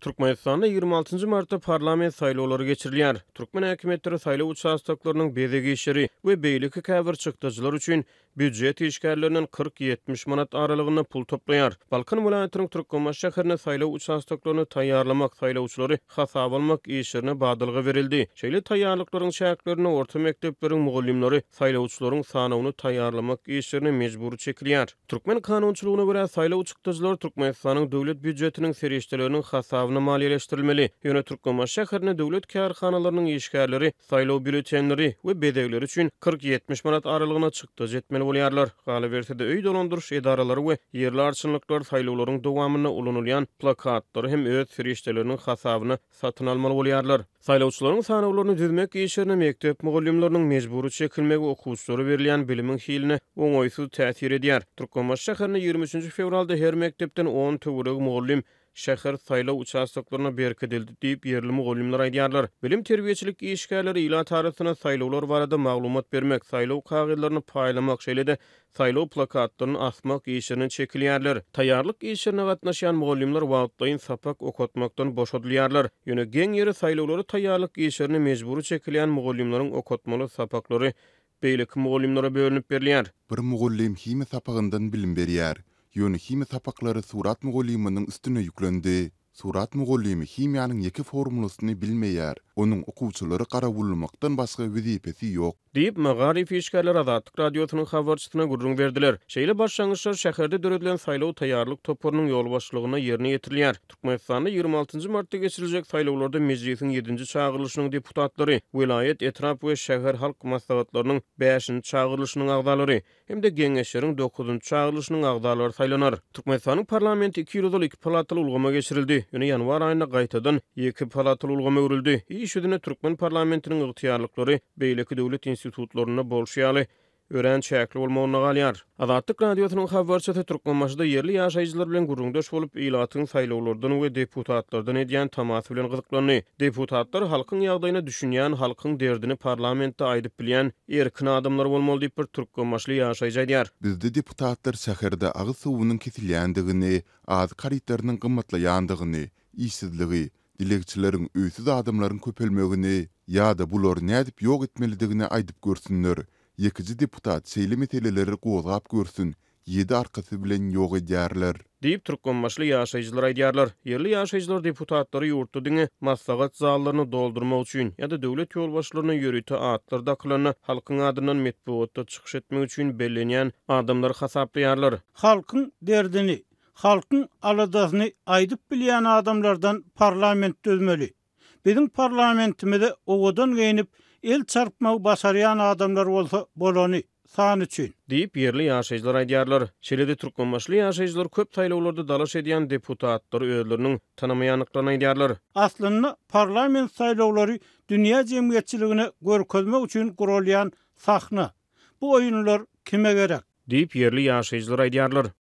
Türkmenistanda 26-njy martda parlament saýlawlary geçirilýär. Türkmen häkimiýetleri saýlaw uçastoklarynyň bezeg işleri we beýleki käbir çykdajylar üçin býujet işgärlerinden 40-70 manat aralygynda pul toplaýar. Balkan welaýatynyň Türkmenbaşy şäherinde saýlaw uçastoklaryny taýýarlamak, saýlawçylary hasaba almak işlerine badalga berildi. Şeýle taýýarlyklaryň çäklerinde orta mekdepleriň mugallymlary saýlawçylaryň sanawyny taýýarlamak işlerine mejbury çekilýär. Türkmen kanunçylygyna görä, saýlaw çykdajylary Türkmenistanyň döwlet býujetiniň serişdeleriniň hasabyna maliýeleşdirilmeli. Ýöne Türkmenbaşy şäherinde döwlet kärhanalarynyň işgärleri saýlaw býulletenleri we bezegleri üçin 40-70 manat aralygyna çykdajy etmeli bolýarlar. Galyberse-de, öý dolandyryş edaralary we ýerli arçynlyklar saýlawlaryň dowamynda ulanylýan plakatlary hem öz serişdeleriniň hasabyna satyn almaly bolýarlar. Saýlawçylaryň sanawlaryny düzmek işlerine mekdep mugallymlarynyň mejbury çekilmegi okuwçylara berilýän bilimiň hiline oňaýsyz täsir edýär. Türkmenbaşy şäherinde 23 nji fewralda her mekdepden on töweregi mugallym şäher saýlaw uçastoklaryna berkidildi diýip, ýerli mugallymlar aýdýarlar. Bilim-terbiýeçilik işgärleri ilat arasynda saýlawlar barada maglumat bermek, saýlaw kagyzlaryny paýlamak, şeýle-de saýlaw plakatlaryny asmak işlerine çekilýärler. Taýýarlyk işlerine gatnaşýan mugallymlar wagtlaýyn sapak okatmakdan boşadylýarlar. Ýöne geň ýeri saýlawlara taýýarlyk işlerine mejbury çekilýän mugallymlaryň okatmaly sapaklary beýleki mugallymlara bölünip berilýär. Bir mugallym himiýa sapagyndan bilim berýär. Ýöne himiýa sapaklary surat mugallymynyň üstüne ýüklendi. Surat mugallymy himiýanyň ýeke formulasyny bilmeýär. Onuň okuwçylary garawullamakdan başga wezipesi ýok. Diýip, magaryf işgärleri Azatlyk Radiosynyň habarçysyna gürrüň berdiler. Şeýle başlangyçlar şäherde döredilen saýlaw taýýarlyk toparynyň ýolbaşçylygynda ýerine ýetirilýär. Türkmenistanda 26 nji martda geçiriljek saýlawlarda Mejlisiň ýedinji çagyrylyşynyň deputatlary, welaýat, etrap we şäher halk maslahatlarynyň bäşinji çagyrylyşynyň agzalary, hem-de Geňeşleriň dokuzynjy çagyrylyşynyň agzalary saýlanar. Türkmenistanyň parlamenti iki ýyl ozal iki palataly ulgama geçirildi, ýöne ýanwar aýynda gaýtadan ýeke palataly ulgama öwrüldi. Iş ýüzünde türkmen parlamentiniň ygtyýarlyklary beýleki döwlet institutlarynda bolşy ýaly, örän çäkli bolmagynda galýar. Azatlyk Radiosynyň habarçysy Türkmenbaşyda ýerli ýaşaýjylar bilen gürrüňdeş bolup, ilatyň saýlawlardan we deputatlardan edýän tamasy bilen gyzyklandy. Deputatlar halkyň ýagdaýyna düşünýän, halkyň derdini parlamentde aýdyp bilýän erkin adamlar bolmaly diýip, bir türkmenbaşyly ýaşaýjy aýdýar. Bizde deputatlar şäherde agyz suwunyň kesilýändigini, azyk harytlarynyň gymmatlaýandygyny, işsizligi, dilegçileriň, öýsüz adamlaryň köpelmegini ýa-da bulary nädip ýok etmelidigini aýdyp görsünler. Ýekeje deputat şeýle meseleleri gozgap görsün, Ýedi arkasy bilen ýok edýärler. Diýip, türkmenbaşyly ýaşaýjylar aýdýarlar. Ýerli ýaşaýjylar deputatlary ýurtda diňe maslahat zallaryny doldurmak üçin ýa-da döwlet ýolbaşçylaryna ýörite atlar dakylanda halkyň adyndan metbugatda çykyş etmek üçin bellenýän adamlar hasaplaýarlar. Halkyň derdini, halkyň aladasyny aýdyp bilýän adamlardan parlament düzmeli. Biziň parlamentimize owadan geýnip, el çarpmagy başarýan adamlar bolsa bolany, san üçin. Diýip, ýerli ýaşaýjylar aýdýarlar. Şeýle-de türkmenbaşyly ýaşaýjylar köp saýlawlarda dalaş edýän deputatlary özleriniň tanamaýandyklaryny aýdýarlar. Aslynda parlament saýlawlary dünýä jemgyýetçiligine görkezmek üçin guralýan sahna. Bu oýunlar kime gerek? Diýip, ýerli ýaşaýjylar aýdýarlar.